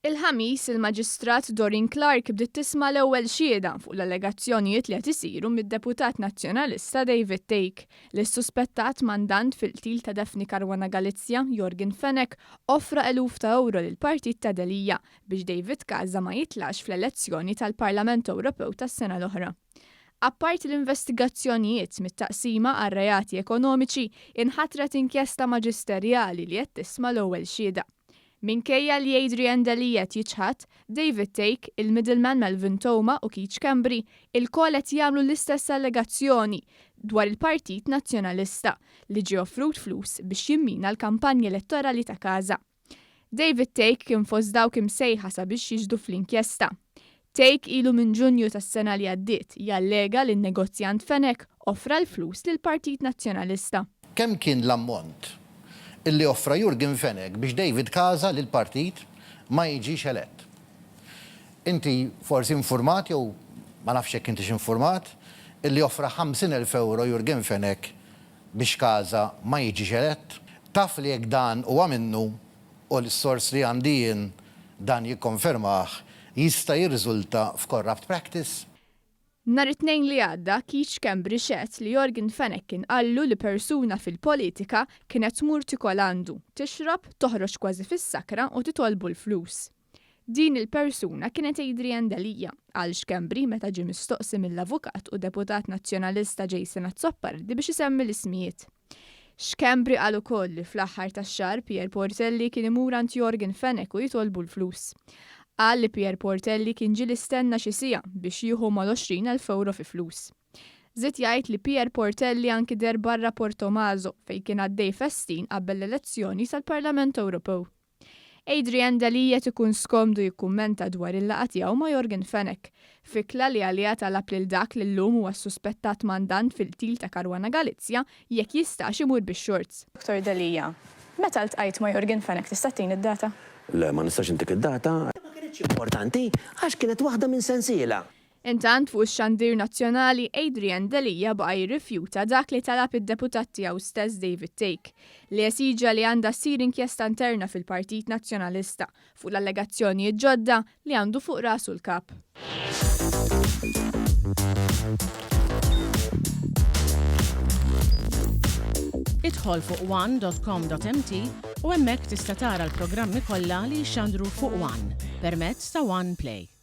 Il-Ħamis, il-Maġistrat Doreen Clarke bdiet tisma' l-ewwel xhieda fuq l-allegazzjonijiet li qed isiru mid-Deputat Nazzjonalista David Thake, li s-suspettat mandant fil-qtil ta' Daphne Caruana Galizia, Yorgen Fenech, offra eluf ta' ewro lill-partit ta' Delia biex David Casa ma jitlax fl-elezzjoni tal-Parlament Ewropew tas-sena l-oħra. Apparti l-investigazzjonijiet mit-Taqsima għar-Reati Ekonomiċi, inħatret inkjesta maġisterjali li qed tisma' l-ewwel xhieda. Minkejja li Adrian Delia qed jiċħad, David Thake, il-middleman Melvin Theuma u Keith Schembri ilkoll qed jagħmlu l-istess allegazzjoni dwar il-Partit Nazzjonalista li ġie offrut flus biex jimmina l-kampanja elettorali ta' Casa. David Thake kien fost dawk imsejħa sabiex jixhdu fl-inkjesta. Thake ilu minn Ġunju tas-sena li għaddiet jallega li n-negozjant Fenech offra l-flus lill-Partit Nazzjonalista. Kemm kien l-ammont illi offra Yorgen Fenech biex David Casa lill-partit ma jiġix elett? Inti forsi infurmat jew ma nafx jekk intix infurmat illi offra 50,000 ewro Yorgen Fenech biex Casa ma jiġix elett? Taf li jekk dan huwa minnu, u l-sors li għandi jien dan jikkonfermah, jista' jirriżulta f'corrupt practice? Nhar it-Tnejn li għadda, Keith Schembri xehed li Yorgen Fenech kien qallu li persuna fil-politika kienet tmur tiekol għandu, tixrob, toħroġ kważi fis-sakra u titolbu l-flus. Din il-persuna kienet Adrian Delia, qal Schembri meta ġie mistoqsi mill-Avukat u Deputat Nazzjonalista Jason Azzopardi biex isemmi l-ismijiet. Schembri qal ukoll li fl-aħħar tax-xahar Pierre Portelli kien imur għand Yorgen Fenech u jitolbu l-flus. Qal li Pierre Portelli kien ġieli stenna xi siegħa biex jieħu mal-20,000 ewro fi flus. Żied jgħid li Pierre Portelli anki deher barra Portomaso fejn kien għaddej festin qabel l-elezzjoni tal-Parlament Ewropew. Adrian Delia qed ikun skomdu jikkummenta dwar il-laqgħa tiegħu ma' Yorgen Fenech, f'ikla li għaliha talab lil dak li llum huwa s-suspettat mandant fil-qtil ta' Caruana Galizia jekk jistax imur bix-shorts. Dottor Delia, meta ltqajt ma' Yorgen Fenech tista' ttini d-data? Le, ma nistax intik id-data. Ma kinitx importanti għax kienet waħda minn sensiela. Intant, fuq ix-xandir nazzjonali, Adrian Delia baqa' jirrifjuta dak li talab id-deputat tiegħu stess David Thake, li esiġa li għandha ssir inkjesta interna fil-Partit Nazzjonalista fuq l-allegazzjonijiet ġodda li għandu fuq rasu l-Kap. Idħol fuq one dot com dot mt u hemmhekk tista' tara l-programmi kollha li jixxandru fuq one permezz ta' One Play.